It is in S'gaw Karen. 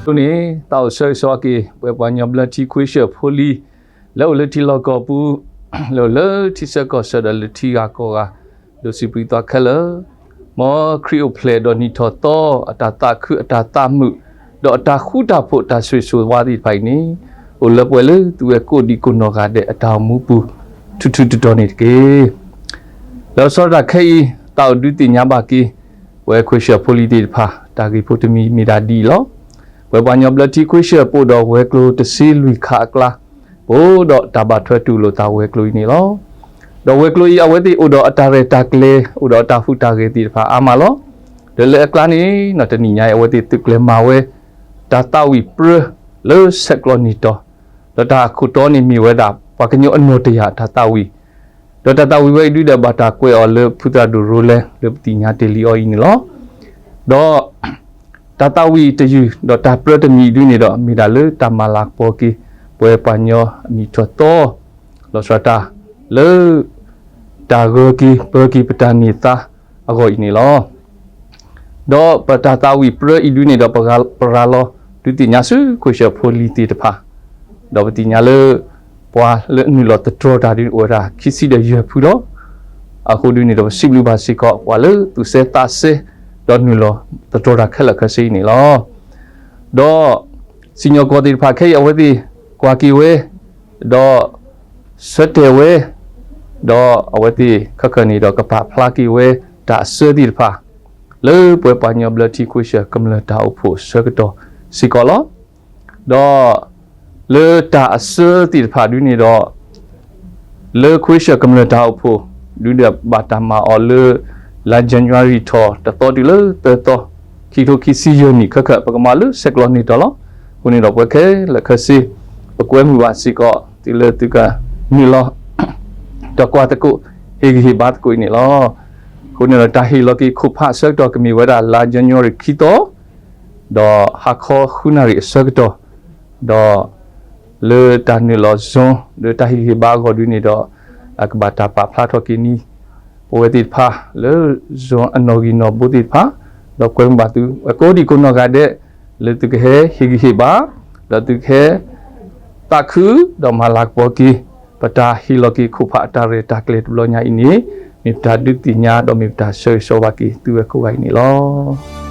အဃိန့ၣ် သးအိၣ်ဆၢဂ့ၤဆၢဝါက့ၤ ပှၤညီဘျၢထံခွ့ဆၢၣ်ဖိလံၤ လၢအိၣ်လၢထံလီၢ်ကီၢ်ပူၤ, လၢအိၣ်လၢထံဆၢကီၢ်ဆၢဒီးလၢထံဂၤကီၢ်ဂၤ, ဒိးစံးဘျုးသးခဲလၢာ်, မ်ခရံာ်အိၣ်ဖျဲၣ်ဒီးနံၣ်ထီၣ်သီ အတၢ်သးခုအတၢ်သးမုာ်, ဒီးအတၢ်ဃူတၢ်ဖိးတၢ်ဆိၣ်ဂ့ၤဆိၣ်ဝါသ့ၣ်တဖၣ်အံၤန့ၣ်, အိၣ်လၢပှဲၤလၢသုဝဲကိးဒံကိးနီၢ်ဂၤဒဲးအတၢ်အိၣ်မူပူၤ ထူထူတီတီန့ၣ်တက့ၢ်. လီၤဆီဒၣ်တၢ်ခဲအံၤ သးအိၣ်ဒုးသ့ၣ်ညါဘၣ်က့ၤ ပှၤခွ့ဆၢၣ်ဖိလံၤသ့ၣ်တဖၣ် တၢ်ဂ့ၢ်ဖိတမံၤမ့ၢ်ဒၣ်ဒ်အံၤလီၤ. ပှၤညီဘျၢထံခွ့ဆၢၣ် ပအိၣ်ဒီးဝဲၤကျိၤတဆံလွံၢ်ခါအကျါ, ပအိၣ်ဒီးတၢ်ဘၣ်ထွဲတူၢ်လိာ်သးဝဲၤကျိၤအံၤန့ၣ်လီၤ. ဒီးဝဲၤကျိၤအံၤ အဝဲသ့ၣ်အိၣ်ဒီးအတၢ်ရဲၣ်တၢ်ကျဲၤ, အိၣ်ဒီးအတၢ်ဟူးတၢ်ဂဲၤသ့ၣ်တဖၣ်အါမးလီၤ. ဒီးလၢအကျါန့ၣ် တနံၤညါအံၤ အဝဲသ့ၣ်သုးကျဲၤမၤဝဲ တၢ်သးဝံၣ်ပြၢလၢဆဲးကျိးန့ၢ်တီၤ, ဒီးတၢ်အခိၣ်တီန့ၣ်မ့ၢ်ဝဲဒၣ် ပှၤကညီအနီၢ်တယၢ်တၢ်သးဝံၣ်, ဒီးတၢ်သးဝံၣ်ဝဲအံၤဒုဒီး ဘၣ်တၢ်ကွဲးအီၤလၢဖုသရၣ်ဒိၣ်ရိလဲ လၢပသ့ၣ်ညါတ့ၢ်လံအီၤအံၤန့ၣ်လီၤ. ဒီးတၢ်သးဝံၣ်တယုၢ် ဒီးတၢ်ပြၢတမံၤအံၤဒုန့ၣ်ဒီး မ့ၢ်ဒၣ်လၢတၢ်မၤလၤကပီၤက့ၤ ပှၤညီနံၣ်ထီၣ်သီ လီၤဆီဒၣ်တၢ် လၢ တၢ်ဂၢၢ်က့ၤပၢက့ၤပတၢ်န့ၢ်သါအဂီၢ်အံၤန့ၣ်လီၤ. ဒီးပတၢ်သးဝံၣ်ပြၢအံၤဒုန့ၣ်ဒီး ပရၤလီၤဒုးသ့ၣ်ညါဆူခွ့ဆၢၣ်ဖိလံၤသ့ၣ်တဖၣ်, ဒီးပသ့ၣ်ညါလၢ ပှၤလၢနုာ်လီၤသတြီၤတၢ်ဒုန့ၣ် အိၣ်ဝဲဒၣ်ခံဆံဒီးယဲၢ်ဖုလီၤ. အဃိဒုန့ၣ်ဒီး ပစံးဘျုးဘၣ်စ့ၢ်ကီး ပှၤလၢသူၣ်စဲသးစဲ ဒီးနုာ်လီၤသတြီၤတၢ်ခဲလၢာ်ခဲဆ့အံၤန့ၣ်လီၤ. ဒီးစံၣ်ညီၣ်ကွီၢ်သ့ၣ်တဖၣ်ခဲအံၤ အဝဲသ့ၣ်ကွၢ်က့ၤဝဲ, ဒီးဆၢတဲာ်ဝဲ, ဒီးအဝဲသ့ၣ်ခဲကနံၣ်ဒီး ကပာ်ဖျါက့ၤဝဲ တၢ်အစၢသ့ၣ်တဖၣ် လၢပှၤညီဘျၢထံခွ့ဆၢၣ်ကမျၢၢ်တၢ်အိၣ်ဖှိၣ်အဆၢကတီၢ်စ့ၢ်ကီးလီၤ. ဒီးလၢတၢ်အစၢသ့ၣ်တဖၣ်ဒုန့ၣ်ဒီး လၢခွ့ဆၢၣ်ကမျၢၢ်တၢ်အိၣ်ဖှိၣ် ဒုဒီးဘၣ်တၢ်မၤအီၤလၢ လါယနူၤအါရံၤထီၣ်တသီတုၤလၢသၢသီ, ခံကထိခံဆံယဲၢ်နံၣ်ခဲကနံၣ် ပကမၤလၢဆဲးကျိးန့ၢ်တီၤလီၤ. အဃိန့ၣ်ဒီးပဝဲခဲလၢာ်ခဲဆ့ ပကွဲမုာ်ဘၣ်စ့ၢ်ကီး တုၤလၢသုကနုာ်လီၤ ဒီးကွၢ်သကိး ဟ့ၣ်ဂံၢ်ဟ့ၣ်ဘါသကိးအံၤန့ၣ်လီၤ. အဃိန့ၣ်ဒီး တၢ်ဟ့ၣ်လီၤက့ၤခိၣ်ဖးအဆၢကတီၢ် ကမ့ၢ်ဝဲဒၣ်လါယနူၤအါရံၤခံသီ ဒီးဟါခီဃုနၣ်ရံၣ်အဆၢကတီၢ်, ဒီးလၢတၢ်နုာ်လီၤ Zoom လၢတၢ်ဟ့ၣ်ဂံၢ်ဟ့ၣ်ဘါအဂီၢ်ဒုန့ၣ်ဒီး အကဘၣ်တၢ်ပာ်ဖျါထီၣ်က့ၤန့ၣ် ပဝဲသ့ၣ်တဖၣ်လၢ Zoom အနီၣ်ဂံၢ်နီၣ်ဘိသ့ၣ်တဖၣ်, ဒီးကွဲမုာ်ဘၣ်သုဝဲကိးဒံကိးနီၢ်ဂၤဒဲး လၢသုကဟဲဟ့ၣ်ဂံၢ်ဟ့ၣ်ဘါ, ဒီးသုကဟဲ သးခု ဒီးမၤလၤကပီၤက့ၤ ပတၢ်ဟ့ၣ်လီၤက့ၤခိၣ်ဖးအတၢ်ရဲၣ်တၢ်ကျဲၤတဘျီညါအံၤန့ၣ် မ့ၢ်ပတၢ်ဒုးသ့ၣ်ညါ ဒီးမ့ၢ်ပတၢ်ဆၢဂ့ၤဆၢဝါက့ၤသုဝဲကိးဂၤအံၤန့ၣ်လီၤ.